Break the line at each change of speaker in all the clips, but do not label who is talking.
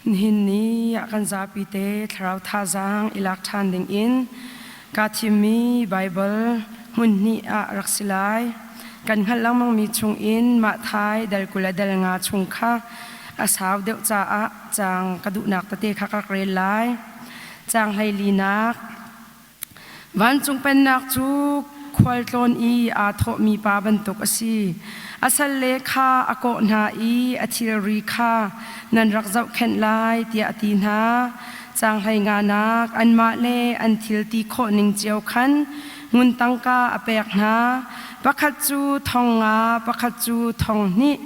Nihin ni ah kan zapi te thlarau thazaang i lak ṭhan ding in kaa thimmi Baibal hmun hnih ah rak si lai. Kan hngalh lengmangmi chung in mah thai dal 20 le dal nga chung kha a sau deuh caah caang ka duhnak tete kha ka rak rel lai. Caang hleilinak Vancung Pennak cu khualtlawn i aa thawhmi pa bantuk a si. A salle kha a kawh hna i a thilri kha nan rak zohkhenh lai tiah a ti hna. Caanghlei nganak anmah le an thil ti khawh ning cio khan ngun tangka a pek hna. Pakhat cu thong nga, pakhat cu thong hnih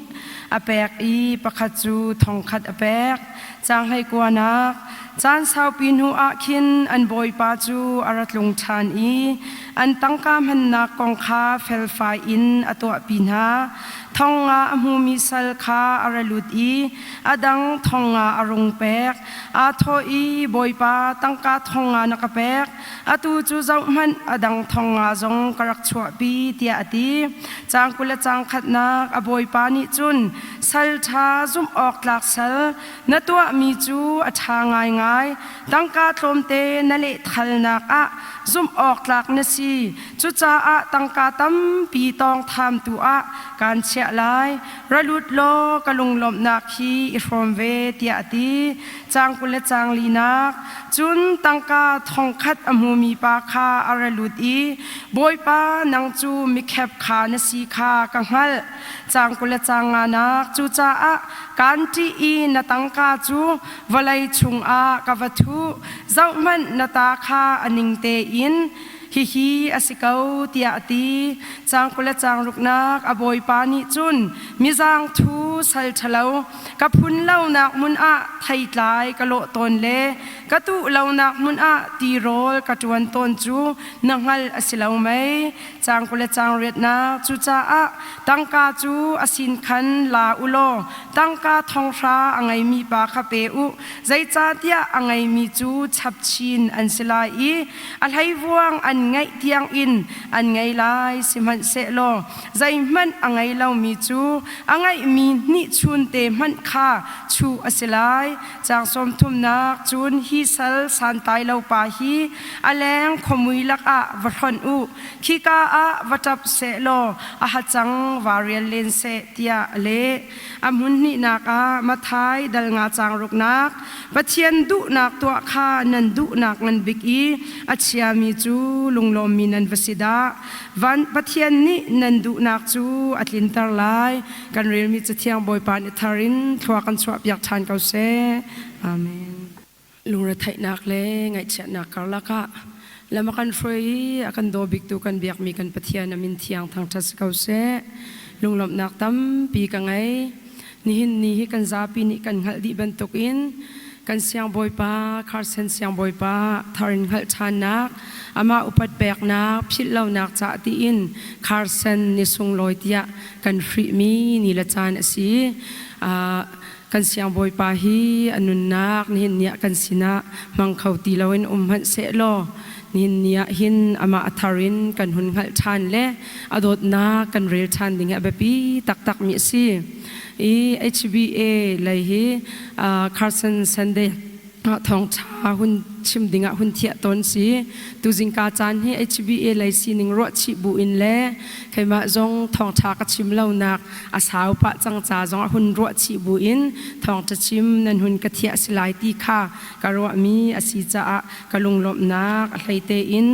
a pek i pakhat cu thong khat a pek. Caanghlei kuanak Caan saupi hnu ah khin an bawipa cu a ra tlung ṭhan i an tangka hmannak kong kha felfai in a tuahpi hna. Thong nga a hmumi sal kha a ra lut i a dang thong nga a rung pek. Aa thawh i, Bawipa, tangka thong nga na ka pek. Atu cu zohhmanh, a dang thong nga zong ka rak chuahpi, tiah a ti. Caang 20 le caang khatnak a bawipa nih cun sal ṭha zumh awk tlak sal na tuahmi cu a ṭha ngaingai. Tangka tlawmte na lehthalnak ah zumh awk tlak na si. Cucaah tangka tampi tawngthamtu ah kaan chiah lai. Ra lut law ka lunglawmhnak hi i hrawm ve, tiah a ti. Caang 20 le caang linak Cun tangka thongkhat a hmumi pa kha a ra lut i, Bawipa, nang cu mikhep kha na si kha ka hngalh. Caang 20 le caang nganak Cucaah kaan ṭih i na tangka cu vawlei chungah ka va thuh. Zohhmanh, na ta kha a ning tein hihi a si ko, tiah a ti. Caang 20 le caang ruknak A bawipa nih cun mizangthu sal ṭhalo ka phun lonak hmun ah theitlai ka lawh tawn le ka tuh lonak hmun ah tirawl ka ṭuan tawn cu na hngalh a si lo mei? Caang 20 le caang riatnak Cucaah tangka cu a sin khan la u law tangka thong hra a ngeimi pa kha pe u, zeicahtiah a ngeimi cu chap chin an si lai i a hleivuang an ngeih tiangin an ngei lai. Sihmanhsehlaw zeihmanh a ngei lomi cu a ngeihmi hnihchun te hmanh kha chuh a si lai. Caang sawm thumnak Cun hi sal santlai lo pa hi a leng khuamui lakah va hlonh u, khika ah va ṭap sehlaw a hacang vaa rial len seh, tiah a leh. A hmun hnihnak ah Matthai dal nga caang ruknak Pathian duhnak tuah kha nan duhnak ngan bik i a chiami cu lunglawmmi nan va si dah. Van Pathian nih nan duhnak cu a tlinter lai. Kan relmi Cathiang Bawipa nih thar in thlua kan chuahpiak ṭhan ko seh. Amen. Lungretheihnak le ngaihchiatnak karlak ah lam a kan hruai i a kan daw biktu kan biakmi kan Pathian a min thiang thangṭhat si ko seh. Lunglawmhnak tampi ka ngei. Nihin ni hi kan zapi nih kan hngalh dih bantukin kan siangbawipa Carson siangbawipa thar in hngalh ṭhannak amah upat peknak philh lonak cah tiin Carson ni sunglawi tiah kan hrihmi ni le caan a si. Kan siangbawipa hi a nunnak nihin ni ah kan sinah hmang kho ti loin um hmanh sehlaw nihin ni ah hin amah a thar in kan hun hngalh ṭhan le a dawtnak kan rel ṭhan ding hi a biapi taktakmi a si. I HBA lei hi Carson Sunday thawngṭha hun chim dingah hun thiah tawn si. Tuzingka caan hi HBA lei sining ruahchih bu in le keimah zong thawngṭha ka chim lonak a sau pah cang ca zong ah hun ruahchih bu in thawngṭha chim nan hun ka thiah si lai ti kha ka ruahmi a si caah ka lunglawmhnak a hleite in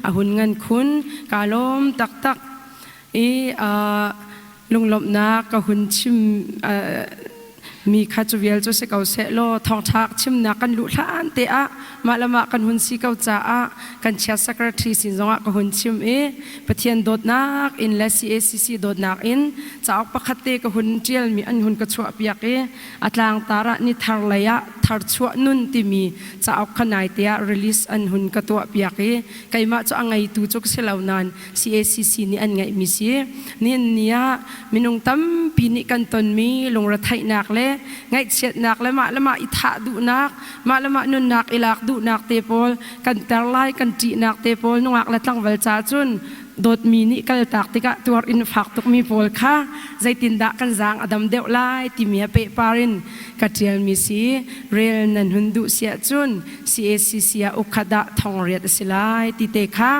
a hun ngan khun. Kaa lawm taktak i lunglawmhnak ka hun chim mi kha cu vial cu si ko seh law thawngṭha chimnak kan luh hlan te ah mah le mah kan hun si ko caah kan chia secretary sin zongah ka hun chim i Pathian dawtnak in le CACC dawtnak in cauk pakhat te ka hun ṭialmi an hun ka chuahpiak i a tlangtar ah ni thar lei ah tharchuah nun timi cauk kha naite ah release an hun ka tuahpiak i keimah cu a ngeitu cu ka si lo nain CACC nih an ngeihmi si. Nihin ni ah minung tampi nih kan tonmi lungretheihnak le ngaihchiatnak le mah le mah i thah duhnak, mah le mah nunnak i lak duhnak te pawl kan ter lai kan ṭihnak te pawl nungak le tlangval ca cun Dawtmi nih kaltak tikah tuar in fak tukmi pawl kha zeitindah kan zaang a dam deuh lai timi a pehpar in ka ṭialmi si. Rel nan hun duh si ahcun CACC ah ukkhat ah thong riat a si lai ti te kha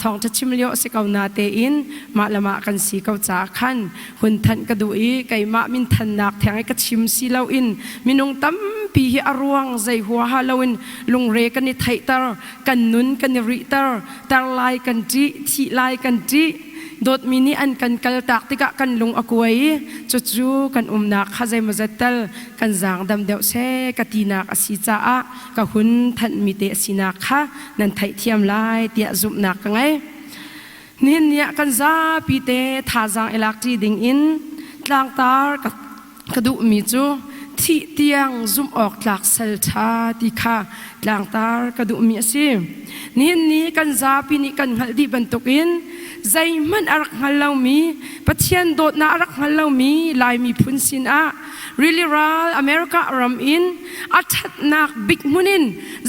thawngṭha chim lio a si ko na tein mah le mah kan si ko caah khan hun thanh ka duh i keimah minthannak theng i ka chim si loin minung tampi hi a ruang zei huaha loin lungre kan i theihter kan nun kan i rihter tar lai kan ṭih thih lai kan ṭih dawtmi nih an kan kaltak tikah kan lung a kuai i cucu kan umnak kha zeimawzat tal kan zaang dam deuh seh ka tinak a si caah ka hun thanhmi te a sinak kha nan theihthiam lai tiah zumhnak ka ngei. Nihin ni ah kan zapi te thazaang i lak ṭi ding in tlangtar ka, ka duhmi cu thih tiang zumh awk tlak sal ṭha ti kha tlangtar ka duhmi a si. Nihin ni kan zapi nih kan hngalh dih bantukin zeihmanh a rak hngal lomi Pathian dawtnak a rak hngal lomi Lai miphun sinah rili ral America ram in a ṭhatnak bik hmun in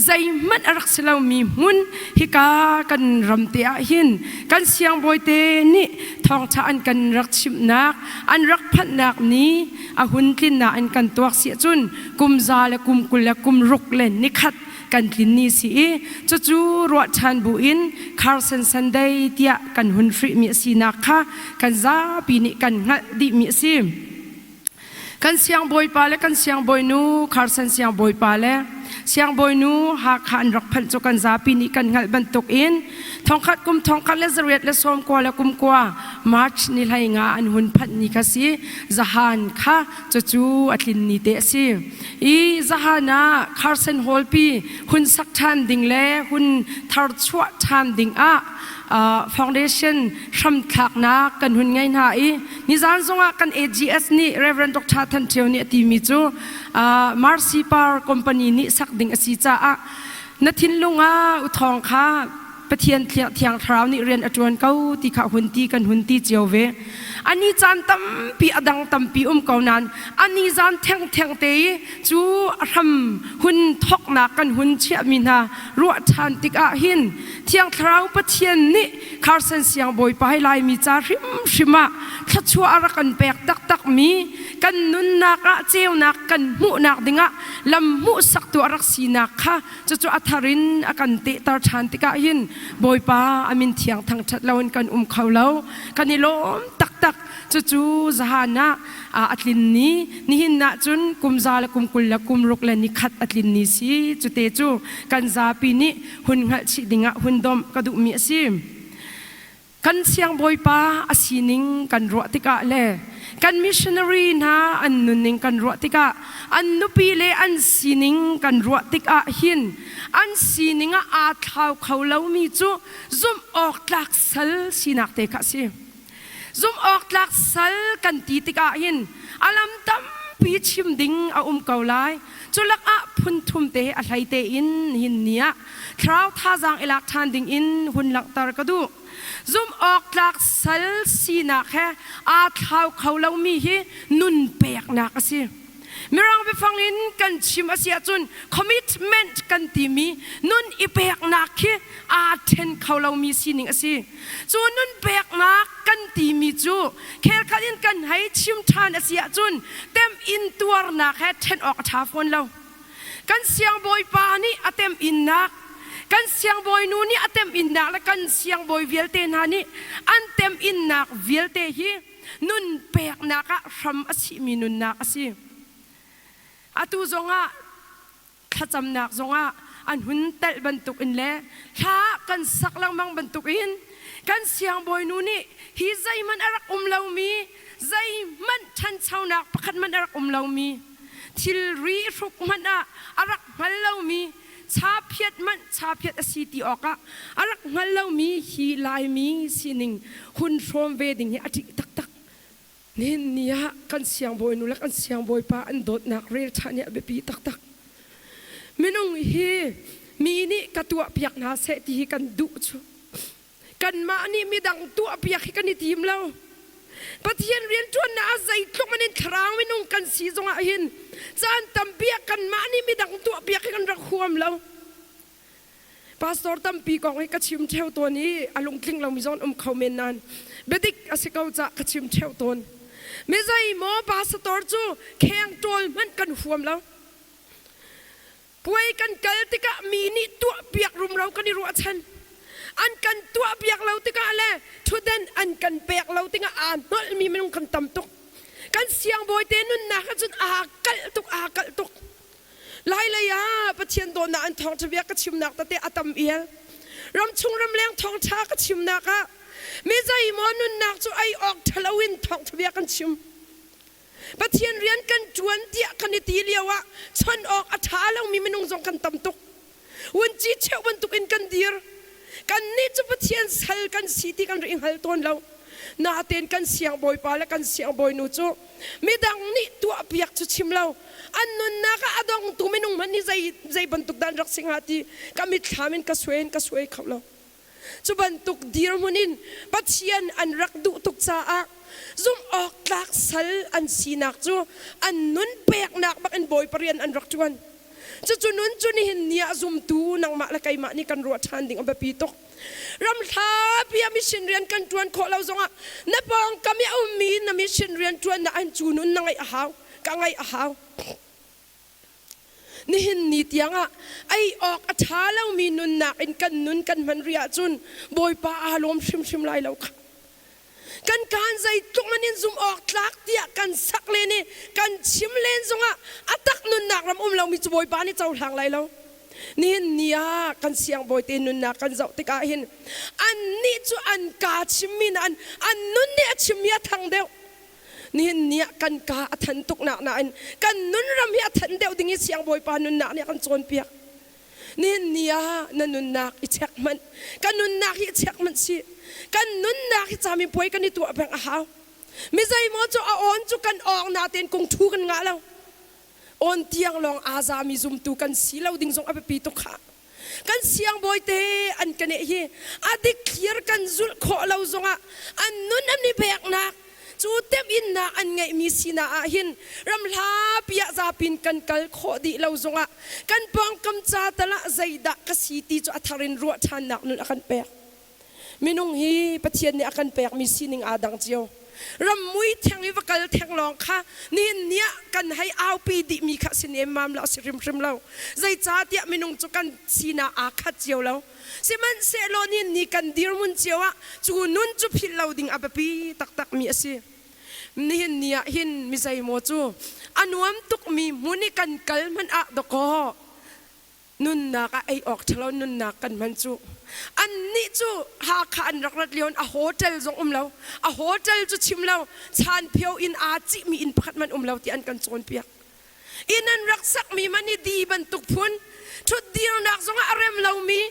zeihmanh a rak si lomi hmun hika kan ram te ah hin kan siangbawi te nih thawngṭha an kan rak chimhnak an rak phanhnak ni a hun tlinnak in kan tuak si ahcun kum za le kum 20 le kum ruk le nikhat kan tlin ni si i cucu ruah ṭhan bu in Carson Sunday tiah kan hun hrihmi a sinak kha kan zapi nih kan hngalh dihmi a si. Kan siangbawipa le kan siangbawinu Carson siangbawipa le siangbawinu Hakha an rak phanh cu kan zapi nih kan hngalh bantuk in thongkhat kum thongkhat le zariat le sawmkua le kumkua March ni hlei nga an hun phanh ni kha si zahan kha cucu a tlin ni te a si i zahan ah Carson Hall pi hun sak ṭhan ding le hun thar chuah ṭhan ding ah foundation hramthlaknak kan hun ngei hna i nizan zongah kan AGS nih Reverend Dr. Than Ṭhio nih a timi cu Marcy Par Company nih sak ding a si caah na thinlung ah uthawng kha Pathian thiang thlarau nih rian a ṭuan ko ti kha hun ti kan hun ti cio ve. Ani caan tampi a dang tampi um ko nain ani zan thengtheng te i cu hram hun thoknak kan hun chiahmi hna ruah ṭhan tikah hin Thiang Thlarau Pathian nih Carson Siangbawipa hi Laimi ca hrimhrim ah thluachuah a rak kan pek taktakmi kan nunnak ah ceunak kan hmuhnak dingah lam hmuhsaktu a rak sinak kha cucu a thar in a kan tehter ṭhan tikah hin Bawipa a min thiang thangṭhat loin kan um kho lo kan i lawm taktak cucu zahan ah a tlin ni nihin ah cun kum za le kum 20 le kum ruk le ni khat a tlin ni si cute cu kan zapi nih hun hngalh chih dingah hun domh ka duhmi a si. Kan siangbawipa a sining kan ruah tikah le kan missionary hna an nunning kan ruah tikah an nupi le an sining kan ruah tikah hin an sining ah aa thlau kho lomi cu zumh awk tlak sal sinak te kha a si. Zumh awk tlak sal kan ti tikah hin a lam tampi chim ding a um ko lai. Cu lakah phun thum te a hlei tein hin ni ah thlarau thazaang i lak ṭhan ding in hun langhter ka duh. Zumh awk tlak sal sinak he aa thlau kho lomi hi nun peknak a si. Mirang biafang in kan chim a si ahcun commitment kan timi nun i peknak khi aa ṭhen kho lomi sining a si. Cu nun peknak kan timi cu khelkhat in kan hei chim ṭhan a si ahcun temh-in tuarnak he ṭhen awk a ṭha fawn lo. Kan siangbawipa nih a temh-innak, kan siangbawinu nih a temh-innak le kan siangbawi vialte hna nih an temh-innak vialte hi nun peknak ah hram a sihmi nunnak a si. Atu zongah thlacamnak zongah an hun telh bantukin le hla kan sak lengmang bantukin kan siangbawinu nih hi zeihmanh a rak um lomi zeihmanh ṭhanchonak pakhat hmanh a rak um lomi thilri hruk hmanh ah a rak hngal lomi chaphiat hmanh chaphiat a si ti awkah a rak hngal lomi hi Laimi sining hun hrawm ve ding hi a ṭih taktak. Nihin ni ah kan siangbawinu le kan siangbawipa an dawtnak rel ṭhan hi a biapi taktak. Minung hi mi nih ka tuahpiak hna seh ti hi kan duh cu. Kanmah nih midang tuahpiak hi kan i tim lo. Pathian rianṭuannak ah zeitluk man in thlarau minung kan si zongah hin caan tampi ah kanmah nih midang tuahpiak hi kan rak huam lo. Pastor tampi kong hi ka chim ṭheo tawn i a lungtling lomi zong um kho men nain biadik a si ko cah ka chim ṭheo tawn. Mi zeimaw pastor cu kheng ṭawl hmanh kan huam lo. Puai kan kal tikah mi nih tuahpiak rumro kan i ruahchan. An kan tuahpiak lo tikah le ṭhutden an kan pek lo tikah aa hnolhmi minung kan tam tuk. Kan siangbawi te nunnak ahcun aa kalh tuk, aa kalh tuk. Lailei ah Pathian dawtnak an thawngṭha bia ka chimnak tete a tam ial. Ramchung ramleng thawngṭha ka chimnak ah mi zeimaw nunnak cu ei awk ṭhalo in thawngṭha bia kan chim. Pathian rian kan ṭuan tiah kan i ti lio ah chawnh awk a ṭha lomi minung zong kan tam tuk. Vunci cheuh bantukin kan dir. Kannih cu Pathian sal kan si ti kan rak i hngal tawn lo. Natein kan siangbawipa le kan siangbawinu cu midang nih tuahpiak cu chim lo an nunnak ah a dongtu minung hmanh nih zei zei bantuk dah an rak si hnga ti ka mitthlam in ka suai in ka suai kho lo. Cu bantuk dirhmun in Pathian an rak duh tuk caah zumh awk tlak sal an sinak cu an nun peknak bak in Bawipa rian an rak ṭuan. Cucu nun cu nihin ni ah zumtu nangmah le keimah nih kan ruah ṭhan ding a biapi tuk. Ramhlapi ah mission rian kan ṭuan khawh lo zongah na pawngkam i a ummi na mission rian ṭuannak ahhin cu nun na ngeih a hau, ka ngeih a hau. Nihin ni tiangah ei awk a ṭha lomi nunnak in kan nun kan hman rih ahcun Bawipa aa lawm hrimhrim lai lo kha. Kan kaan zeitluk man in zumh awk tlak tiah kan sak len i kan chim len zongah a tak nunnak ram um lomi cu Bawipa nih cohlang lai lo. Nihin ni ah kan siangbawi te nunnak kan zoh tikah hin annih cu an kaa chimmi na an an nun nih a chimmi a thang deuh. Nihin ni ah kan kaa a than tuk nak nain kan nun ram hi a than deuh ding i siangbawipa nunnak nih a kan cawnpiak. Nihin ni ah na nunnak i check hmanh. Ka nunnak hi i check hmanh si. Kan nunnak hi camipuai kan i tuah peng a hau. Mi zeimaw cu a awn cu kan awng natein kung thu kan ngah lo. Awn tiang lawng aa zami zumtu kan si lo ding zong a biapi tuk khah. Kan siangbawi te an ka neh hi a dikthlir kan zulh khawh lo zongah an nun an i peknak cu temhinnak an ngeihmi sinak ah hin ramhlapi ah zapin kan kal khawh dih lo zongah kan pawngkam ca tal ah zeidah ka si ti cu a thar in ruah ṭhannak nun a kan pek. Minung hi Pathian nih a kan pekmi sining aa dang cio. Ram mui theng i va kal theng lawng kha nihin ni ah kan hei aupi dihmi kha si nemmam lo a si hrimhrim lo. Zeicahtiah minung cu kan sinak aa khat cio lo. Sihmanhsehlaw nihin ni kan dirhmun cio ah cu nun cu philh lo ding a biapi taktakmi a si. Nihin ni ah hin mi zeimaw cu a nuam tukmi hmun i kan kal hmanh ah dawkaw nunnak ah ei awk ṭhalo nunnak kan hman cu annih cu Hakha an rak rat lio in a hotel zong um lo a hotel cu chim lo chanphio inn aa cihmi inn pakhat man um lo ti an kan cawnpiak inn an rak sakmi man i di bantuk phun ṭhutdirnak zongah a rem lomi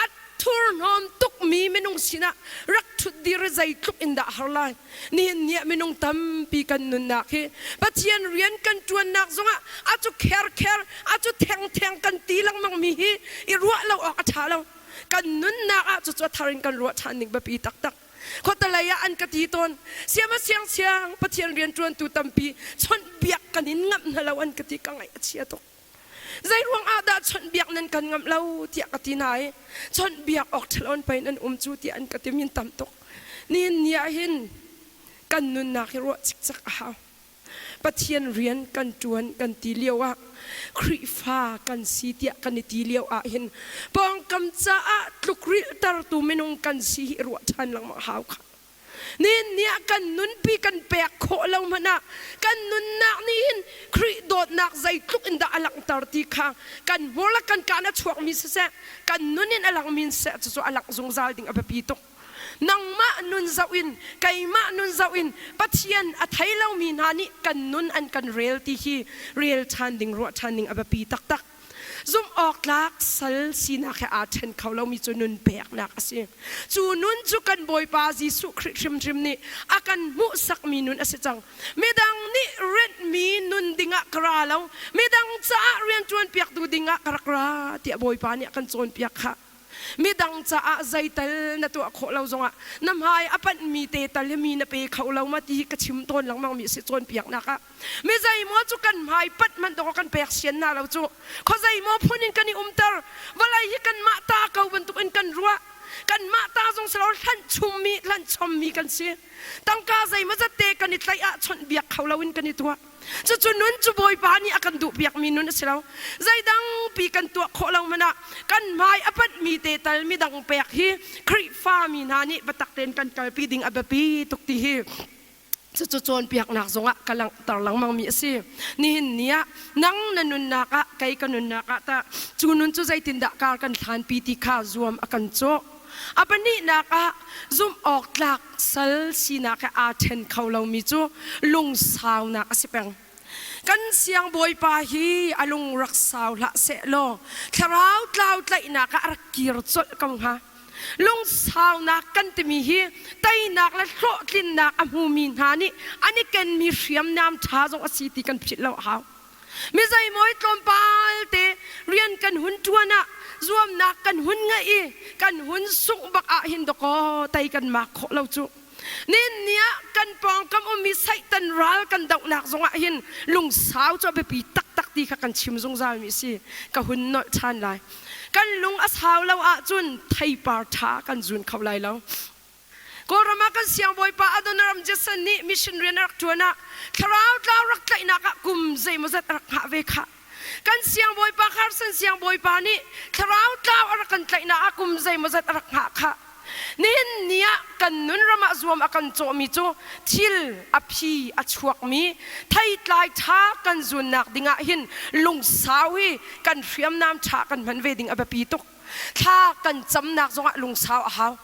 a thurhnawm tukmi minung sinah rak ṭhutdir zeitluk in dah har lai Nihin ni ah minung tampi kan nunnak hi Pathian rian kan ṭuannak zongah a cu kherkher, a cu thengtheng kan ti lengmangmi hi i ruah lo awk a ṭha lo. Kan nunnak ah cucu a thar in kan ruah ṭhan ding biapi taktak. Khuatelei ah an ka ti tawn. Siama siangsiang Pathian rian ṭuantu tampi chawnhbiak kan in ngamh hna lo an ka ti ka ngaih a chia tuk. Zeiruang ah dah chawnhbiak nan kan ngamh lo tiah ka ti hna i chawnhbiak awk ṭhalo pei nan um cu tiah an ka ti min tam tuk. Nihin ni ah hin kan nunnak hi ruah cikcek a hau. Pathian rian kan ṭuan kan ti lio ah Khrihfa kan si tiah kan i ti lio ah hin pawngkam caah tlukrilhtertu minung kan si hi ruah ṭhan lengmang hau kha. Nihin ni ah kan nunpi kan pek khawh lo hmanh ah kan nunnak nih hin Khrih dawtnak zeitluk in dah a langhter ti kha kan hmur le kan kaan a chuakmi siseh kan nun in a langmi in siseh cucu a langh zungzal ding a biapi tuk. Nangmah nun zoh in keimah nun zoh in Pathian a thei lomi hna nih kan nun an kan rel ti hi rel ṭhan ding ruah ṭhan ding a biapi taktak. Zumh awktlak sal sinak he aa ṭhen kho lomi cu nun peknak a si. Cu nun cu kan Bawipa Jesuh Khrih hrimhrim nih a kan hmuhsakmi nun a si cang. Midang nih renhmi nun dingah ka ra lo, midang caah rianṭuan piaktu dingah ka rak ra tiah Bawipa nih a kan cawnpiak khah. Midang caah zeital na tuah khawh lo zongah na hmai a panhmi te tal hi mi na pe kho lo ma ti hi ka chim tawn lengmang mi a si cawnpiaknak ah. Mi zeimaw cu kan hmai panh hmanh dawk kan pek sian na lo cu. Khuazei maw phun in kan i umter. Vawlei hi kanmah ta ko bantuk in kan ruah. Kanmah ta zong si lo hlanh chummi, hlanh chommi kan si. Tangka zeimawzat te kan i tlaih ah chawnhbiak kho lo in kan i tuah. Cucu nun cu Bawipa nih a kan duhpiakmi nun a si lo. Zeidang pi kan tuah khawh lo hmanh ah kan hmai a panhmi te tal midang pek hi Khrihfa mi hna nih biatak tein kan kalpi ding a biapi tuk ti hi cucu cawnpiaknak zongah ka langhter lengmangmi a si. Nihin ni ah nang na nunnak ah kei ka nunnak ah tah cu nun cu zeitindah kar kan hlanpi ti kha zuam a kan cawh. A pahnihnak ah zumh awk tlak sal sinak he aa ṭhen kho lomi cu lungsaunak a si peng. Kan siangbawipa hi a lung rak sau hlah sehlaw thlarau tlau tlaihnak ah a rak kir colh ko hnga. Lungsaunak kan timi hi teinak le hlawhtlinnak a hmumi hna nih an i kenmi hriamnam ṭha zong a si ti kan philh lo a hau. Mi zeimaw tlawmpal te rian kan hun ṭuan ah zuamnak kan hun ngeih i kan hun sungh bak ah hin dawkaw tei kan mak khawh lo cu. Nihin ni ah kan pawngkam ummi Satan ral kan dohnak zongah hin lungsau cu a biapi taktak ti kha kan chim zungzalmi a si. Ka hun nolh ṭhan lai. Kan lung a sau lo ahcun theipar ṭha kan zun kho lai lo. Kawlram ah kan siangbawipa Adoniram Judson nih mission rian a rak ṭuan ah thlarau tlau rak tlaihnak ah kum zeimawzat a rak hngah ve khah. Kan siangbawipa Carson siangbawipa nih thlarau tlau a rak kan tlaihnak ah kum zeimawzat a rak hngah khah. Nihin ni ah kan nun ram ah zuam a kan cawhmi cu thil a phi a chuakmi theitlai ṭha kan zunnak dingah hin lungsau hi kan hriamnam ṭha kan hman ve ding a biapi tuk. Thla kan camnak zongah lungsau a hau.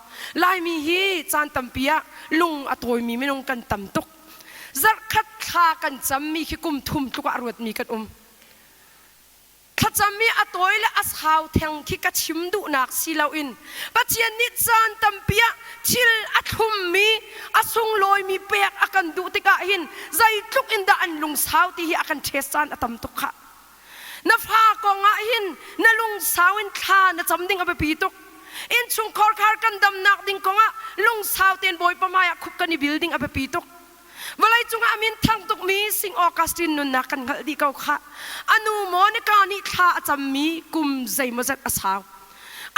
Laimi hi caan tampi ah lung a tawimi minung kan tam tuk. Zarhkhat thla kan cammi khi kum thum tluk ah a ruatmi kan um. Thlacam i a tawi le a sau theng khi ka chim duhnak si loin Pathian nih caan tampi ah thil a thlummi, a sunglawimi pek a kan duh tikah hin zeitluk in dah an lungsau ti hi a kan ṭhes caan a tam tuk khah. Na fa kong ah hin na lungsau in thla na cam ding a biapi tuk. Innchungkhar khar kan damnak ding kong ah lungsau tein Bawipa hmai ah khup kan i bil ding a biapi tuk. Vawlei cungah a min thang tukmi Sing Augustine nunnak kan hngalh dih ko khah. A nu Monica nih thla a cammi kum zeimawzat a sau.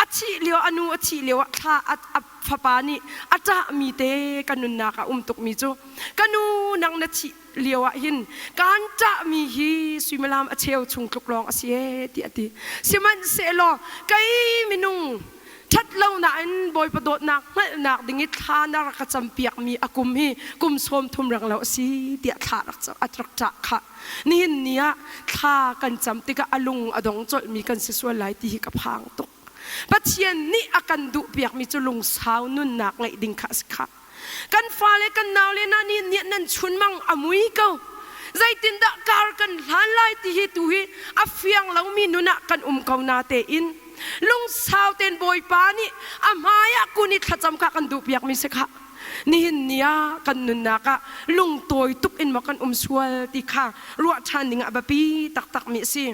A thih lio a nu a thih lio ah thla a fapa nih a ṭahmi te ka nunnak ah um tukmi cu ka nu nang na thih lio ah hin kaan ṭahmi hi suimilam a cheu chung tluk lawng a si ee tiah a ti. Sihmanhsehlaw kei minung ṭhat lo nain Bawipa dawtnak hngalhnak ding i thla na rak ka campiakmi a kum hi kum 30 reng lo a si tiah thla rak a rak ṭah khah. Nihin ni ah thla kan cam tikah a lung a dong colhmi kan si sual lai ti hi ka phang tuk. Pathian nih a kan duhpiakmi cu lungsau nunnak ngeih ding kha a si khah. Kan fale kan naule hna nih nih nan chunmang a mui ko. Zeitindah kar kan hlan lai ti hi tu hi a fiang lomi nun ah kan um ko na tein lungsau tein Bawipa nih a hmai ah kun i thlacam kha kan duhpiakmi si khah. Nihin ni ah kan nunnak ah lungtawi tuk in maw kan um sual ti kha ruah ṭhan ding ah biapi taktakmi a si.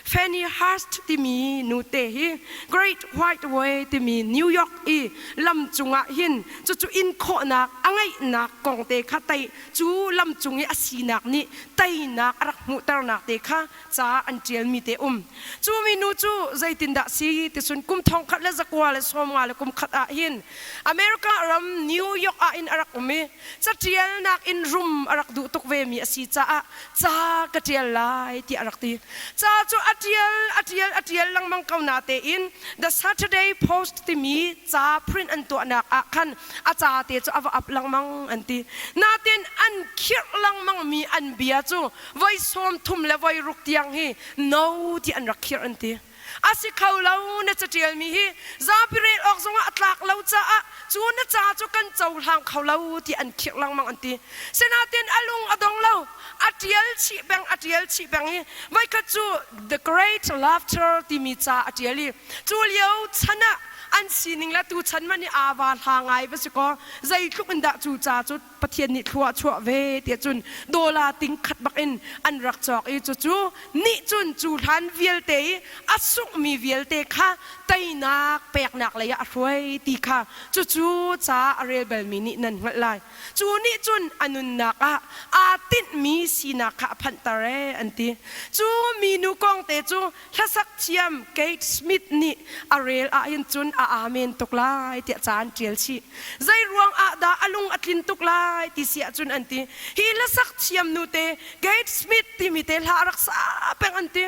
Fanny Hurst timi nute hi Great White Way timi New York i lam cungah hin cucu inn khawhnak a ngeihnak kong te kha tei cu lam cung i a sinak nih teinak a rak hmuhternak te kha ca an ṭialmi te um. Cu minu cu zeitindah si ticun kum 1951 ah hin America ram New York ah in a rak um i caṭialnak in rum a rak duh tuk vemi a si caah ca ka ṭial lai tiah a rak ti. Ca cu a ṭial, a ṭial, a ṭial lengmang ko natein The Saturday Post timi ca print an tuahnak ah khan a ca te cu a va ap lengmang an ti. Natein an khirh lengmangmi an bia cu voi 30 le voi ruk tiang hi no ti an rak khirh an ti. A si kho lo na caṭialmi hi zapi rel awk zongah a tlak lo caah cu na ca cu kan cohlang kho lo ti an khirh lengmang an ti. Sinain a lung a dong lo. A ṭial chih peng, a ṭial chih peng i voikhat cu The Great Laughter timi ca a ṭial i cu lio chan ah An sining le tuchan man i aa va hla ngai va si kaw zeitluk in dah cu ca cu Pathian nih thlua a chuah ve tiah cun dawla ting khat bak in an rak cawk i cucu nih cun cu hlan vialte i a sunghmi vialte kha teinak peknak lei ah a hruai ti kha cucu ca a rel balmi nih nan hngalh lai. Cu nih cun a nunnak ah aa tinhmi sinak kha a phanhter ee an ti. Cu minu kong te cu hlasak thiam Kate Smith nih a rel ahhin cun a amen tuk lai tiah ca an ṭial chih. Zei ruang ah dah a lung a tlin tuk lai ti si ahcun an ti. Hi hlasak thiam nu te Kate Smith timi te hla a rak sa peng an ti.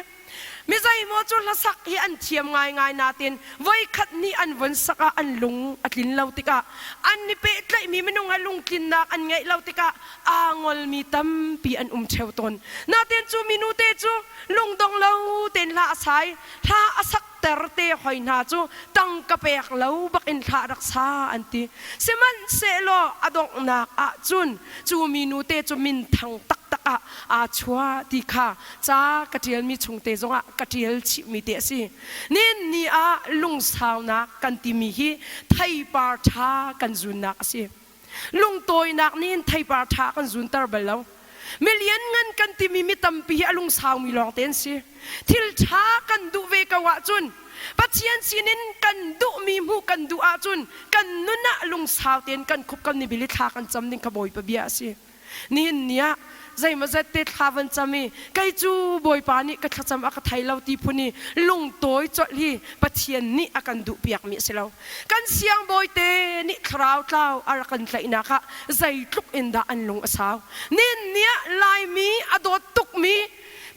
Mi zeimaw cu hlasak hi an thiam ngaingai nain voikhat hnih an von sak ah an lung a tlin lo tikah an i pehtlaihmi minung he lungtlinnak an ngeih lo tikah aa ngolmi tampi an um ṭheo tawn. Nain cu minu te cu lungdong lo tein hla a sai, hla a sakter te hoi hna cu tangka pek lo bak in hla rak sa an ti. Sihmanhsehlaw a donghnak ah cun cu minu te cu minthang taktak ah aa chuah ti kha ca ka ṭialmi chungte zongah ka ṭial chihmi te a si. Nihin ni ah lungsaunak kan timi hi theipar ṭha kan zunnak a si. Lungtawinak nih hin theipar ṭha kan zunter bal lo. Mi lianngan kan timi mi tampi hi a lungsaumi lawngte an si. Thil ṭha kan duh ve ko ahcun Pathian sinin kan duhmi hmuh kan duh ahcun kan nun ah lungsau tein kan khup kan i bil i thla kan cam ding kha Bawipa bia a si. Nihin ni ah zeimawzat te thla van cam i kei cu Bawipa nih ka thlacam a ka thei lo ti phun i lungtawi colh hi Pathian nih a kan duhpiakmi a si lo. Kan siangbawi te nih thlarau tlau a rak kan tlaihnak ah zeitluk in dah an lung a sau. Nihin ni ah Laimi a dawt tukmi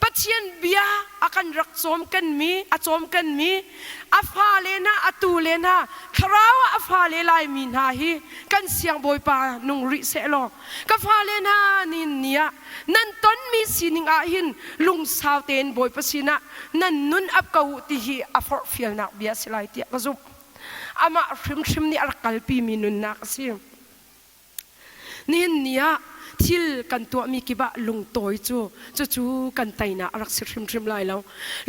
Pathian bia a kan rak cawmkenmi, a cawmkenmi, a fale hna, a tule hna, thlarau ah a fale Laimi hna hi kan siangbawipa nung rih sehlaw ka fale hna nin ni ah nan tonmi sining ah hin lungsau tein Bawipa sinah nan nun ap ko u ti hi a forhfialnak bia a si lai tiah ka zumh. Amah hrimhrim nih a rak kalpimi nunnak a si. Nihin ni ah thil kan tuahmi kip ah lungtawi cu cucu kan teinak a rak si hrimhrim lai lo.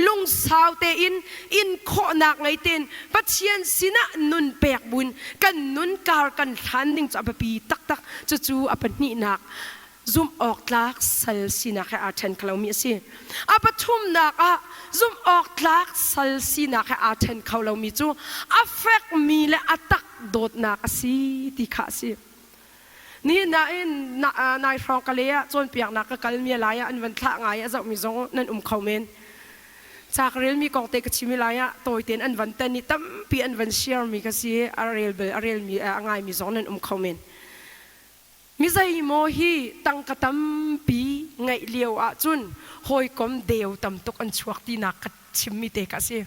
Lungsau tein in khawhnak ngei tein Pathian sinah nun pek buin kan nun kar kan hlan ding cu a biapi taktak. Cucu a pahnihnak zumh awk tlak sal sinak he aa ṭhen kho lomi a si. A pathumnak ah zumh awk tlak sal sinak he aa ṭhen kho lomi cu a fekmi le a tak dawtnak a si ti kha a si. Nihin ah hin nai hrawng ka le ah cawnpiaknak ka kalmi lai ah an van thlah ngai a zohmi zong nan um kho men. Ca ka relmi kong te ka chim lai ah tawi tein an van tan i tampi an van share mi ka si a rel bel a relmi a ngaimi zong nan um kho men. Mi zeimaw hi tangka tampi ngeih lio ahcun hawikom deu tam tuk an chuak tinak ka chimmi te ka si.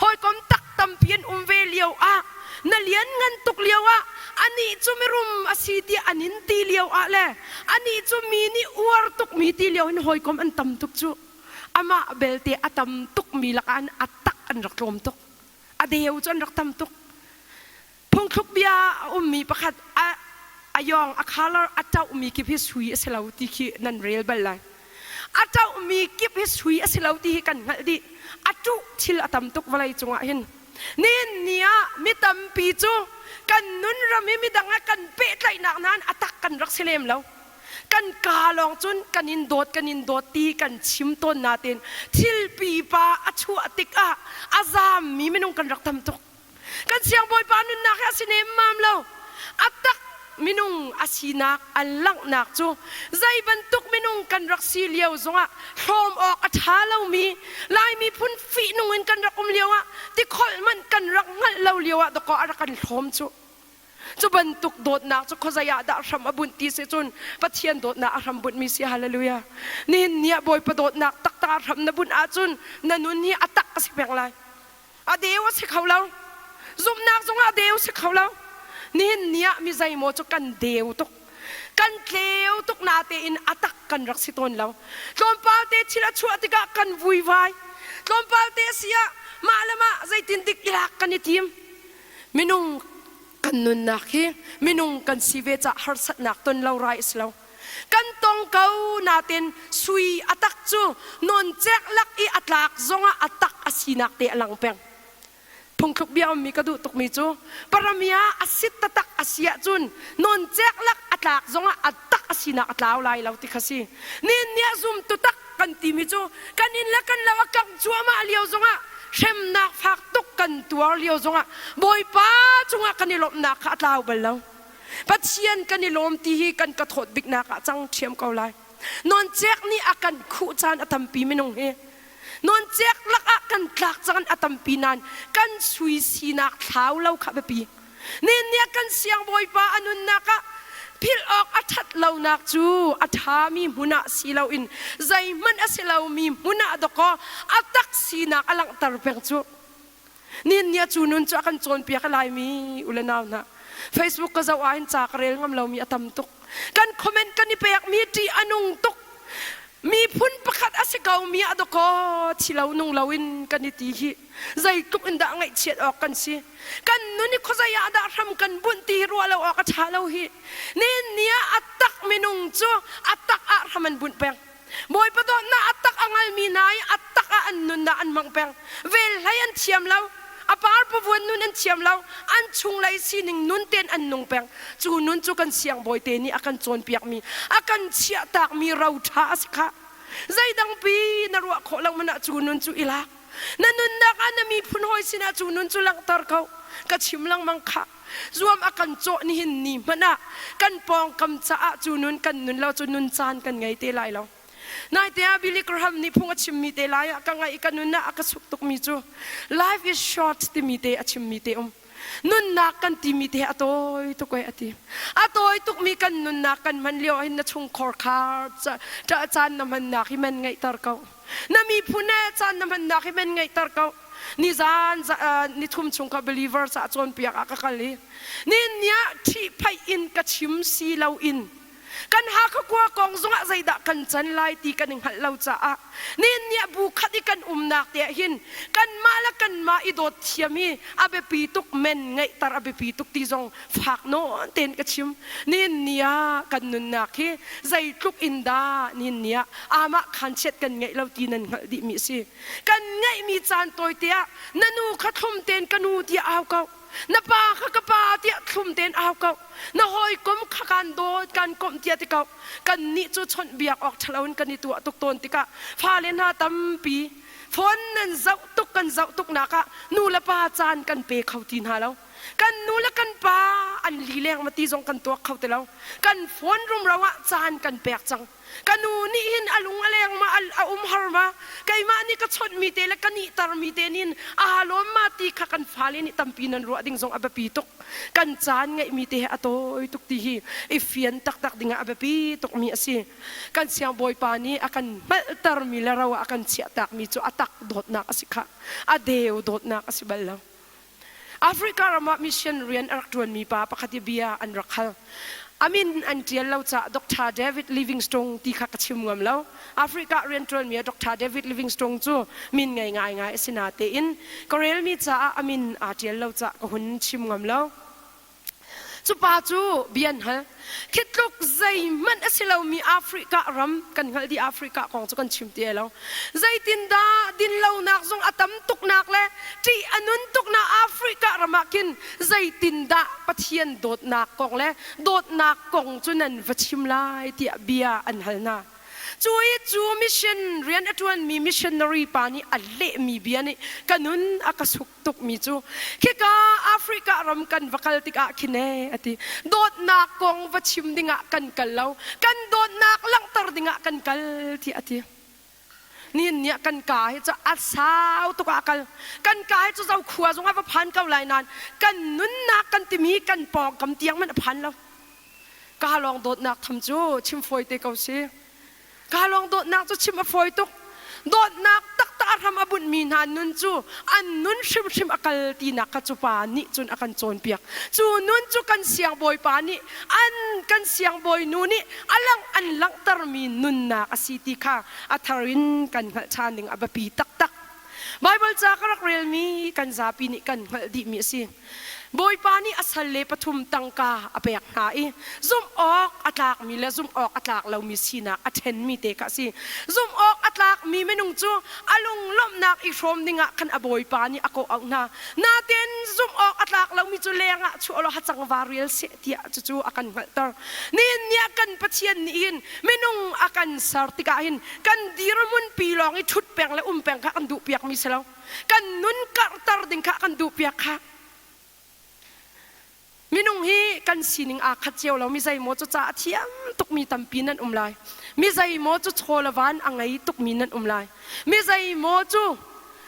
Hawikom tak tampi an um ve lio ah na lianngan tuk lio ah anih cu mirum a si tiah an in ti lio ah le anih cu mi nih uar tukmi ti lio hin hawikom an tam tuk cu. Amah belte a tam tukmi lakah an a tak an rak tlawm tuk. A deu cu an rak tam tuk. Phungthluk bia a ummi pakhat a a yawng a color a ṭohmi kip hi sui a si lo ti khi nan rel bal lai. A ṭohmi kip hi sui a si lo ti hi kan hngalh dih. A ṭuh thil a tam tuk vawlei cungah hin. Nihin ni ah mi tampi cu kan nun ram hi midang he kan pehtlaihnak nain a tak kan rak si lem lo. Kan kaa lawng cun kan in dawt kan in dawt ti kan chim tawn nain thil pipa a chuah tikah a zaammi minung kan rak tam tuk. Kan siangbawipa nunnak hi a si nemmam lo. A tak minung a sinak a langhnak cu zei bantuk minung kan rak si lio zongah hlawm awk a ṭha lomi Lai miphun fihnung in kan rak um lioah tikholh hmanh kan rak hngalh lo lioah dawkaw a rak kan hlawm cu. Cu bantuk dawtnak cu khuazei ah dah hram a bunh ti si cun Pathian dawtnak a hram bunhmi si hallelujah. Nihin ni ah Bawipa dawtnak taktak ah hram na bunh ahcun na nun hi a tak a si peng lai. A deu a si kho lo. Zumhnak zongah a deu si kho lo. Nihin ni ah mi zeimaw cu kan deu tuk. Kan tleu tuk natein a tak kan rak si tawn lo. Tlawmpal te thil a chuah tikah kan vuivai. Tlawmpal te a si ah mah le mah zeitin dik ilak kan i tim. Minung kan nunnak hi minung kan si ve cah harsatnak ton lo rai a si lo. Kan tong ko natin sui a tak cu nawncek lak i a tlak zongah a tak a sinak te a lang peng. Phungthluk bia ummi ka duh tukmi cu paramia a sit taktak a si ahcun nawncek lak a tlak zongah a tak a sinak a tlau lai lo ti kha si. Nin nih a zumtu tak kan timi cu kan inn le kan lo a kangh cuahmah lio zongah hremnak fak tuk kan tuar lio zongah Bawipa cungah kan i lawmhnak kha a tlau bal lo. Pathian kan i lawm ti hi kan ka thawt biknak ah cang ṭhiam ko lai. Nawncek nih a kan khuh caan a tampi minung hi. Nawncek lakah kan tlak caan a tampi nain kan sui sinak thlau lo kha biapi. Nihin kan siangbawipa a nunnak ah philh awk a ṭhat lonak cu a ṭhami hmun ah si loin zeihmanh a si lomi hmun ah dawkaw a tak sinak a langhter peng cu. Nihin ni ah cu nun cu a kan cawnpiak i Laimi u le nau hna Facebook ka zoh ahhin ca ka rel ngam lomi a tam tuk. Kan comment kan i pekmi ṭih a nung tuk. Miphun pakhat a si ko mi ah dawkaw thi lo nung loin kan i ti hi zeitluk in dah ngaihchiat awk kan si. Kan nun i khuazei ah dah hram kan bunh ti hi ruah lo awk a ṭha lo hi. Nihin ni ah a tak minung cu a tak ah hram an bunh peng. Bawipa dawtnak a tak a ngalmi hna i a tak ah an nunnak an hmang peng. Vel hlei an thiam lo, a par pavuan nun an thiam lo, an chunglei sining nun tein an nung peng. Cu nun cu kan siangbawi te nih a kan cawnpiakmi, a kan chiahtakmi ro ṭha a si khah. Zeidangpi na ruah khawh lo hmanh ah cu nun cu i lak. Na nunnak ah na miphun hawi sinah cu nun cu langhter ko. Ka chim lengmang khah. Zuam a kan cawh nihin ni hmanh ah kan pawngkam caah cu nun kan nun lo cu nun caan kan ngei te lai lo. Naite ah Billy Graham nih phung a chimmi te lai ah ka ngaih ka nun ah a ka suk tukmi cu life is short timi te a chimmi te um. Nunnak kan timi te a tawi tuk e a ti. A tawi tukmi kan nunnak kan hman lio ahhin na chungkhor khar caan na hmannak hi man ngeihter ko. Na miphun he caan na hmannak hi man ngeihter ko. Nizan nithum chung kha believer ca cawnpiak ah ka kal i nin ni ah ṭhihphaih in ka chim si loin kan Hakha khua kong zongah zeidah kan can lai ti kan i hngalh lo caah nihin ni ah bu khat i kan umnak te ah hin kanmah le kanmah i dawt thiam hi a biapi tuk men ngeihter a biapi tuk ti zong fak nawn tein ka chim. Nihin ni ah kan nunnak hi zeitluk in dah nihin ni ah amah khan chiat kan ngeih lo ti nan hngalh dihmi a si. Kan ngeihmi caan tawite ah na nu kha thlum tein ka nu tiah au ko. Na pa kha ka pa tiah thlum tein au ko. Na hawikom kha kaan dawt kaan komh tiah ti ko. Kannih cu chawnhbiak awk ṭhalo in kan i tuah tuk tawn tikah fale hna tampi phone nan zoh tuk kan zoh tuknak ah nu le pa caan kan pe kho ti hna lo. Kan nu le kan pa an lileng ma ti zong kan tuak kho ti lo. Kan phone rumro ah caan kan pek cang. Ka nu nih hin a lung a leng ma a um har ma keimah nih ka chawnhmi te le ka nihtermi te nih aa lawm ma ti kha kan fale nih tampi nan ruah ding zong a biapi tuk. Kan caan ngeihmi te hi a tawi tuk ti hi i fian taktak dingah a biapi tukmi a si. Kan siangbawipa nih a kan hngalhtermi le ro ah a kan chiahtakmi cu a tak dawtnak a si khah. A deu dawtnak a si bal lo. Africa ram ah mission rian a rak ṭuanmi pa pakhat i bia an rak hal. A min an ṭial lo caah Dr. David Livingstone ti kha ka chim ngam lo. Africa rian ṭuanmi ah Dr. David Livingstone cu min ngei ngaingai a si natein ka relmi caah a min aa ṭial lo caah ka hun chim ngam lo. Cu pa cu bia an hal. Khi tluk zeihmanh a si lomi Africa ram kan hngalh dih Africa kong cu kan chim ti lo. Zeitindah dinlonak zong a tam tuknak le ṭih a nun tuknak Africa ram ah khin zeitindah Pathian dawtnak kong le dawtnak kong cu nan va chim lai tiah bia an hal hna. Cu i cu mission rian a ṭuanmi missionary pa nih a lehmi bia nih ka nun a ka suk tukmi cu khika Africa ram kan va kal tikah khin ee a ti. Dawtnak kong va chim dingah kan kal lo, kan dawtnak langhter dingah kan kal tiah a ti. Nihin ni ah kan ka hi cu a sau tuk ah a kal. Kan ka hi cu zokhua zongah va phan ko lai nain kan nunnak kan timi kan pawngkam tiang hmanh a phan lo. Ka lawng dawtnak tham cu chim fawi te ko si. Ka lawng dawtnak cu chim a fawi tuk. Dawtnak taktak a hram a bunhmi hna nun cu an nun hrimhrim a kal tinak kha cu pa nih cun a kan cawnpiak. Cu nun cu kan siangbawipa nih an kan siangbawinu nih a langh an langhtermi nunnak a si ti kha a thar in kan hngalh ṭhan ding a biapi taktak. Baibal ca ka rak relmi kan zapi nih kan hngalh dihmi a si. Bawipa nih a salle pathum tangka a pek hna i zumh awk a tlakmi le zumh awk a tlak lomi sinak a ṭhenmi te kha a si. Zumh awk a tlakmi minung cu a lunglawmhnak i hrawm dingah khan a bawipa nih a kawh auh hna. Nain zumh awk a tlak lomi cu lengah chuah law hacang va rial seh tiah cucu a kan hngalhter. Nihin ni ah kan Pathian nih hin minung a kan ser tikah hin kan dirhmun pi lawng i ṭhut peng le um peng kha kan duhpiakmi si lo. Kan nun karhter ding kha kan duhpiak kha. Minung hi kan sining aa khat cio lo. Mi zeimaw cu ca a thiam tukmi tampi nan um lai. Mi zeimaw cu chaw le van a ngei tukmi nan um lai. Mi zeimaw cu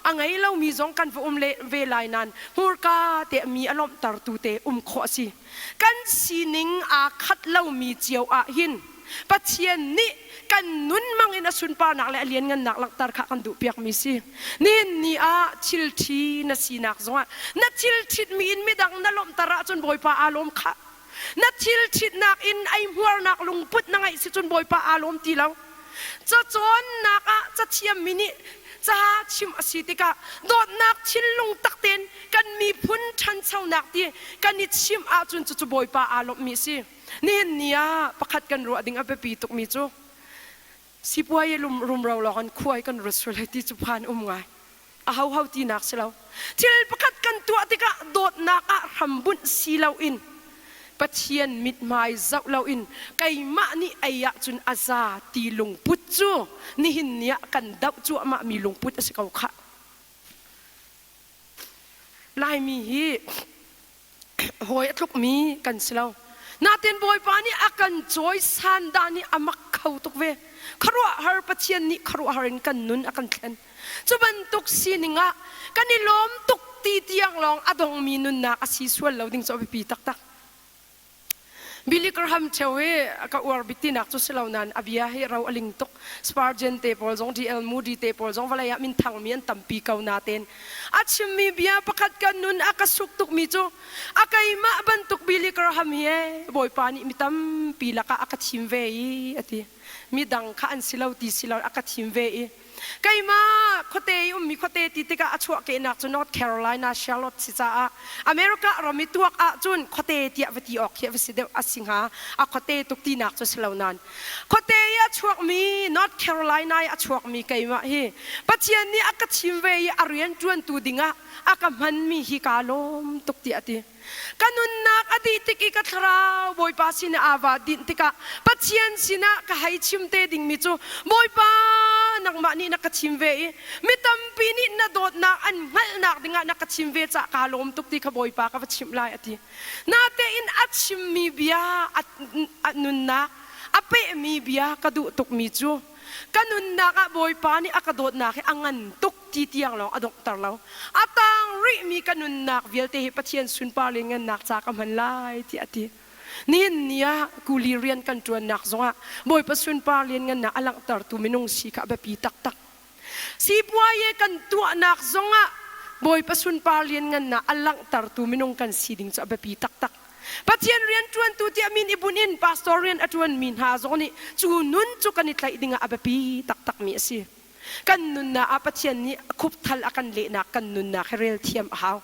a ngei lomi zong kan va um ve lai nain hmurka te mi a lawmhtertu te um khawh a si. Kan sining aa khat lomi cio ah hin Pathian nih kan nun mang in a sunparnak le a lianngannak langhter kha kan duhpiakmi si. Nihin ni ah thil ṭhi na sinak zongah na thil ṭhitmi in midang na lawmhter ahcun Bawipa aa lawm khah. Na thil ṭhitnak in eihmuarnak lungput na ngeih si cun Bawipa aa lawm ti lo. Cacawnnak ah cathiammi nih ca chim a si tikah dawtnak thinlung tak tein kan miphun ṭhanchonak ti kan i chimh ahcun cucu Bawipa aa lawmhmi a si. Nihin ni ah pakhat kan ruah ding a biapi tukmi cu sipuai lum rumro lawng in khuai kan ruat sual hei ti cu phan um ngai. A hoho tinak si lo. Thil pakhat kan tuah tikah dawtnak ah hrambunh si loin Pathian mithmai zoh loin keimah nih ei ahcun a za ti lungput cu nihin ni ah kan doh cuahmahmi lungput a si ko khah. Laimi hi hawi a tlukmi kan si lo. Natin Bawipa nih a kan cawisan dah nih a mak kho tuk ve. Khuaruahhar Pathian nih khuaruahhar in kan nun a kan thlen. Cu bantuk sining ah kan i lawm tuk ti tiang lawng a dongmi nunnak a si sual lo ding cu a biapi taktak. Billy Graham cheu hi ka uar bik tinak cu si lo nain a bia hi ro a ling tuk. Spurgeon te pawl zong D.L. Moody te pawl zong vawlei ah minthangmi an tampi ko natein a chimmi bia pakhat ka nun a ka suk tukmi cu a keimah bantuk Billy Graham hi ee Bawipa nih mi tampi lakah a ka thim ve i a ti. Midang kha an si lo ti si lo a ka thim ve i Keimah khuate i ummi khuate ti tikah a chuahkehnak cu North Carolina Charlotte si caah America ram i tuak ahcun khuate tiah va ti awk khi a va si deuh a si hnga. A khuate tuk tinak cu si lo nain khuate i a chuakmi North Carolina i a chuakmi keimah hi Pathian nih a ka thim ve i a rian ṭuantu dingah a ka hmanmi hi kaa lawm tuk tiah a ti. Ka nunnak a dih tik i ka thlarau Bawipa sinah aa va dinh tikah Pathian sinah ka hei chim te dingmi cu Bawipa nangmah nih na ka chim ve i mi tampi nih na dawtnak an hngalhnak dingah na ka chim ve cah kaa lawm tuk ti kha Bawipa ka va chimh lai a ti. Natein a chimmi bia a nunnak a pehmi bia ka duh tukmi cu ka nunnak ah Bawipa nih a ka dawtnak hi a ngan tuk ti tiang lawng a donghter lo. A tang rihmi ka nunnak vialte hi Pathian sunpar le ngannak ca ka hman lai tiah a ti. Nihin ni ah kuli rian kan ṭuannak zongah Bawipa sunpar lianngannak a langhtertu minung si kha a biapi taktak. Sipuaye kan tuahnak zongah Bawipa sunpar lianngannak a langhtertu minung kan si ding cu a biapi taktak. Pathian rian ṭuantu tiah min i bunh in pastor rian a ṭuanmi hna zong nih cu nun cu kan i tlaih dingah a biapi taktakmi a si. Kan nunnak ah Pathian nih khupthal a kan lehnak kan nunnak hi rel thiam a hau.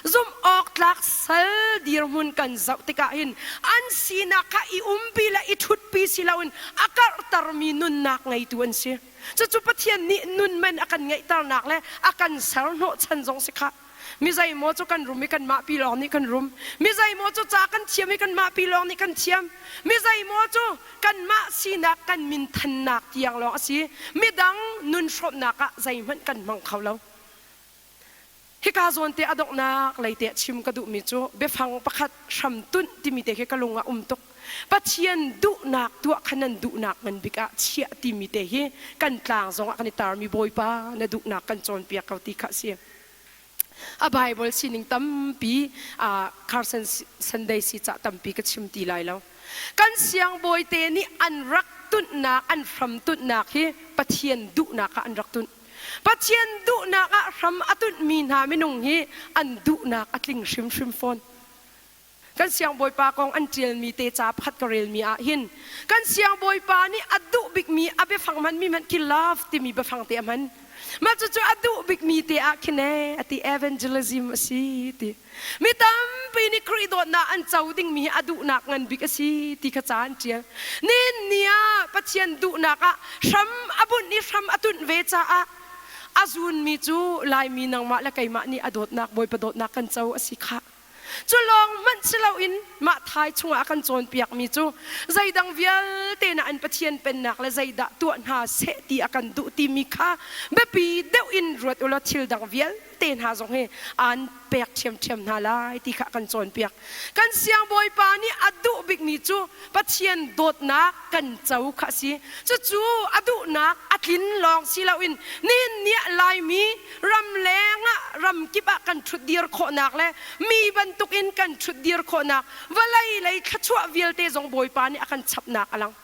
Zumh awk tlak sal dirhmun kan zoh tikah hin an sinak kha i umpi le i ṭhutpi si loin a karhtermi nunnak ngeitu an si. Cucu Pathian nih nun man a kan ngeihternak le a kan ser hnawhchan zong si khah. Mi zeimaw cu kan rum i kanmah pi lawng nih kan rum. Mi zeimaw cu ca kan thiam i kanmah pi lawng nih kan thiam. Mi zeimaw cu kanmah sinak kan minthannak tiang lawng a si. Midang nun hrawmhnak ah zeihmanh kan hmang kho lo. Hika zawn te a donghnak lei te chim ka duhmi cu biafang pakhat hramtunh timi te khi ka lung ah um tuk. Pathian duhnak tuah kha nan duhnak ngan bik ah chiah timi te hi kan tlang zongah kan i tarmi Bawipa na duhnak kan cawnpiak ko ti kha a si. A Bible sining tampi Carson Sunday si cah tampi ka chim ti lai lo. Kan siangbawi te nih an rak tunhnak, an hram tunhnak hi Pathian duhnak ah an rak tunh. Pathian duhnak ah hram a tunhmi hna minung hi an duhnak a tling hrimhrim fawn. Kan siangbawipa kong an ṭialmi te ca pakhat ka relmi ah hin kan siangbawipa nih a duh bikmi a biafang hmanmi hmanh khi love timi biafang te a hman. Mah cucu a duh bikmi te ah khin ee a ti evangelism a si ti. Mi tampi nih Khrih dawtnak an co dingmi hi a duhnak ngan bik a si ti kha ca an ṭial. Nihin ni ah Pathian duhnak ah hram a bunh i hram a tunh ve caah a zuunmi cu Laimi nangmah le keimah nih a dawtnak Bawipa dawtnak kan co a si khah. Cu lawng hmanh si loin mah thai chungah a kan cawnpiakmi cu zeidang vialte na an Pathian pennak le zeidah tuah hna seh ti a kan duh timi kha biapi deuh in ruat u law thil dang vialte hna zong hi aan pek ṭhiamṭhiam hna lai ti kha a kan cawnpiak. Kan siangbawipa nih a duh bikmi cu Pathian dawtnak kan co kha a si. Cucu a duhnak a tlin lawng si loin nihin ni ah Laimi ramleng ah ramkip ah kan ṭhutdir khawhnak le mi bantukin kan ṭhutdir khawhnak vawlei lei thluachuah vialte zong Bawipa nih a kan chapnak a lang.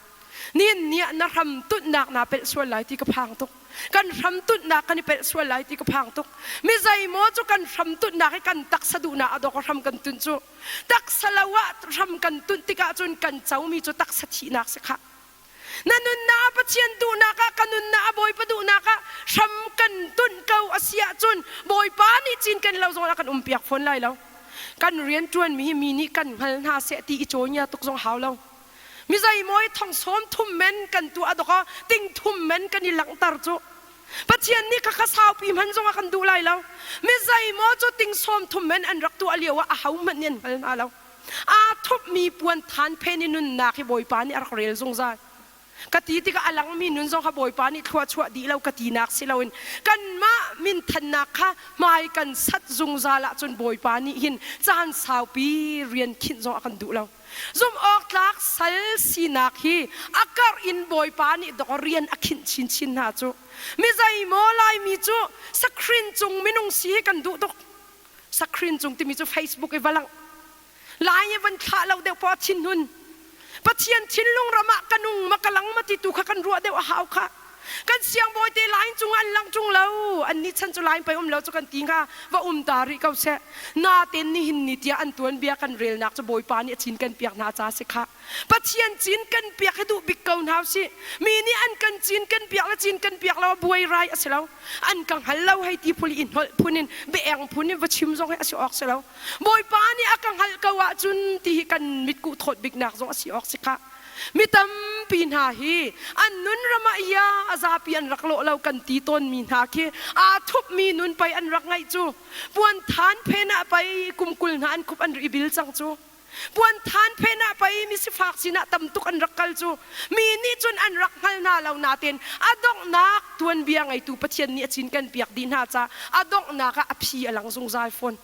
Nihin ni ah na hram tunhnak naa pelh sual lai ti ka phang tuk. Kan hram tunhnak kan i pelh sual lai ti ka phang tuk. Mi zeimaw cu kan hram tunhnak hi kan taksa duhnak a dawk hram kan tunh cu. Taksa lo ah hram kan tunh tikah cun kan comi cu taksa thihnak si khah. Na nunnak ah Pathian duhnak ah ka nunnak ah Bawipa duhnak ah hram kan tunh ko a si ahcun Bawipa nih cin kan lo zong ah kan um piak fawn lai lo. Kan rian ṭuanmi hi mi nih kan hngal hna seh ti i cawinia tuk zong hau lo. Mi zeimaw i thong sawm thum men kan tuah dok ah ting thum men kan i langhter cu. Pathian nih khakha saupi hman zong ah kan duh lai lo. Mi zeimaw cu ting sawm thum men an rak tuah lio ah aho hmanh nih an hngal hna lo. Aa thupmi puan than phen i nunnak hi Bawipa nih a rak rel zungzal. Ka ti tikah a langmi nun zong kha Bawipa nih thlua chuah dih lo ka tinak si loin kanmah minthannak kha hmai kan sat zungzal ahcun Bawipa nih hin caan saupi rian khinh zong a kan duh lo. Zumh awk tlak sal sinak hi a karh in Bawipa nih dawk rian a khinh chinchin hna cu. Mi zeimaw Laimi cu sakrin cung minung si hi kan duh tuk. Sakrin cung timi cu Facebook i va langh. Lai i van thlah lo deuh poah thinhun. Pathian thinlung ram ah ka nung ma ka lang ma ti tu kha kan ruah deuh a hau kha. Kan siangbawi te line cungah an lang ṭung lo. An nih chan cu line pei um lo cu kan ti hnga. Va um ta rih ko seh. Natein nihin ni tiah an tuanbia kan relnak cu Bawipa nih a cin kan piak hna ca si khah. Pathian cin kan piak hi duh bik ko hna usih. Mi nih an kan cin kan piak le cin kan piak lo buai rai a si lo. An ka hngal lo hei ti phun i hnolh phun in biaeng phun in va chim zong hi a si awk si lo. Bawipa nih a ka hngalh ko ahcun ti hi kan mitkuh thawt biknak zong a si awk si khah. Mi tampi hna hi an nun ram ah ia a zapi an rak lawh lo kan ti tawnmi hna khi aa thupmi nun pei an rak ngeih cu. Puan than phen ah pei kum 20 hna an khup an ri bil cang cu. Puan than phen ah pei mi sifak sinah tam tuk an rak kal cu. Mi nih cun an rak hngal hna lo nain a donghnak tuanbia ngeitu Pathian nih a cin kan piak dih hna ca a donghnak ah a phi a lang zungzal fawn.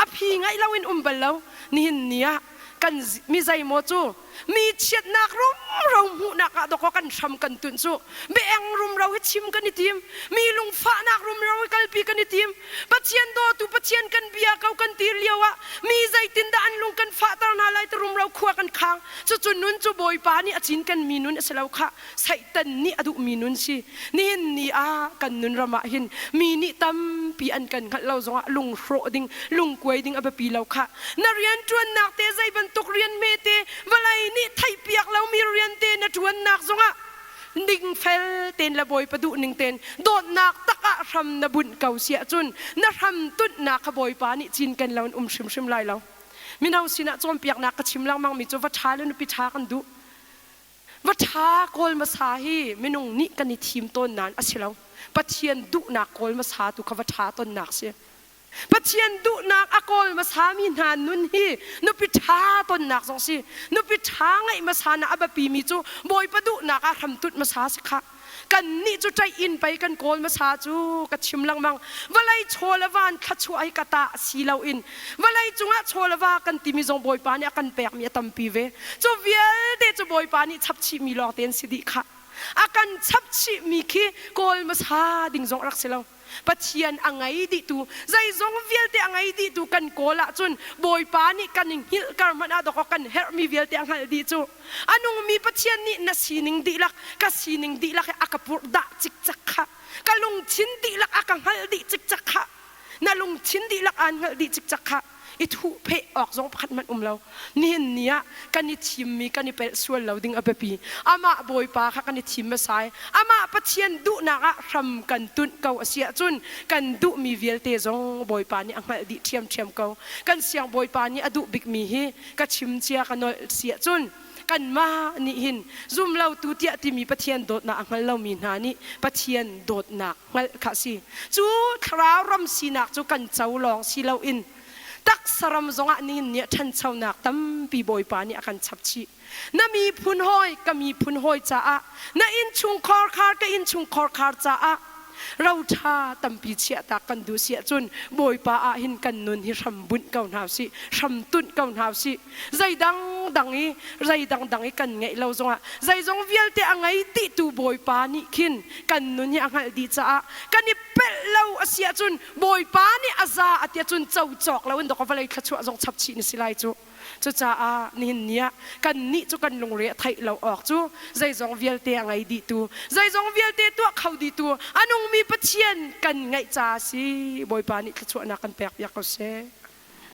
A phi ngaih loin um bal lo. Nihin ni ah kan mi zeimaw cu mi chiatnak rumro hmuhnak ah dawkaw kan hram kan tunh cu biaeng rumro hi chim kan i tim mi lungfahnak rumro hi kalpi kan i tim Pathian dawtu Pathian kan bia ko kan ti lio ah mi zeitindah an lung kan fahter hna lai ti rumro khua kan khang cucu nun cu Bawipa nih a cin kan mi nun a si lo khah Satan nih a duhmi nun si nihin ni ah kan nun ram ah hin mi nih tampi an kan hngalh lo zongah lungrawh ding lungkuai ding a biapi lo khah na rian ṭuannak te zei bantuk rian hme te vawlei nih theihpiak lomi rian te na ṭuannak zongah dingfel tein le Bawipa duh ning tein dawtnak tak ah hram na bunh ko si ahcun na hram tunhnak kha Bawipa nih cinken lo in um hrimhrim lai lo. Mino sinah cawnpiaknak ka chim lengmang mi cu va ṭha le nupi ṭha kan duh. Va ṭha kawl hmasa hi minung nih kan i thim tawn nain a si lo. Pathian duhnak kawl hmasa tu kha va ṭha tonnak si. Pathian duhnak a kawl hmasami hna nun hi nupi ṭha tonnak zong si. Nupi ṭha ngeih hmasa na a biapimi cu Bawipa duhnak ah hramtunh hmasa si khah. Kannih cu ṭaih in pei kan kawl hmasa cu ka chim lengmang. Vawlei chaw le van thluachuah hi ka ta si loin vawlei cungah chaw le va kan timi zong Bawipa nih a kan pekmi a tampi ve. Cu vialte cu Bawipa nih chapchihmi lawng te an si dih khah. A kan chapchihmi khi kawl hmasa ding zong a rak si lo. Pathian a ngei dihtu, zeizong vialte a ngei dihtu kan kawl ahcun Bawipa nih kan i hngilh kar hmanh ah dawkaw kan herhmi vialte a hngalh dih cu. A nungmi Pathian nih na sining dihlak, ka sining dihlak hi a ka purhdah cikcek khah. Ka lungthin dihlak a ka hngalh dih cikcek khah. Na lungthin dihlak aan hngalh dih cikcek khah. I thuh pheh awk zong pakhat hmanh um lo. Nihin ni ah kan i thimmi kan i pelh sual lo ding a biapi. Amah Bawipa kha kan i thim hmasa i amah Pathian duhnak ah hram kan tunh ko a si ahcun kan duhmi vialte zong Bawipa nih a hngalh dih ṭhiamṭhiam ko. Kan siang Bawipa nih a duh bikmi hi ka chim cia ka nolh si ahcun kanmah nih hin zumlotu tiah timi Pathian dawtnak a hngal lomi hna nih Pathian dawtnak hngalh kha a si. Cu thlarau ram sinak cu kan co lawng si loin taksa ram zongah nihin ni ah ṭhanchonak tampi Bawipa nih a kan chap chih. Na miphun hawi ka miphun hawi caah, na innchungkhar khar ka innchungkhar khar caah ro ṭha tampi chiahtak kan duh si ahcun Bawipa ah hin kan nun hi hram bunh ko hna usih, hram tunh ko hna usih. Zeidang dang i zeidang dang i kan ngeih lo zongah zeizong vialte a ngei dihtu Bawipa nih khin kan nun hi a hngalh dih caah kan i pelh lo a si ahcun Bawipa nih a za a ti ahcun co cawk lo in dawk vawlei thluachuah zong chap chih na si lai cu. Cucaah nihin ni ah kannih cu kan lungre a theih lo awk cu zeizong vialte a ngei dihtu, zeizong vialte tuah kho dihtu a nungmi Pathian kan ngeih caah a si. Bawipa nih thluachuahnak kan pek piak ko seh.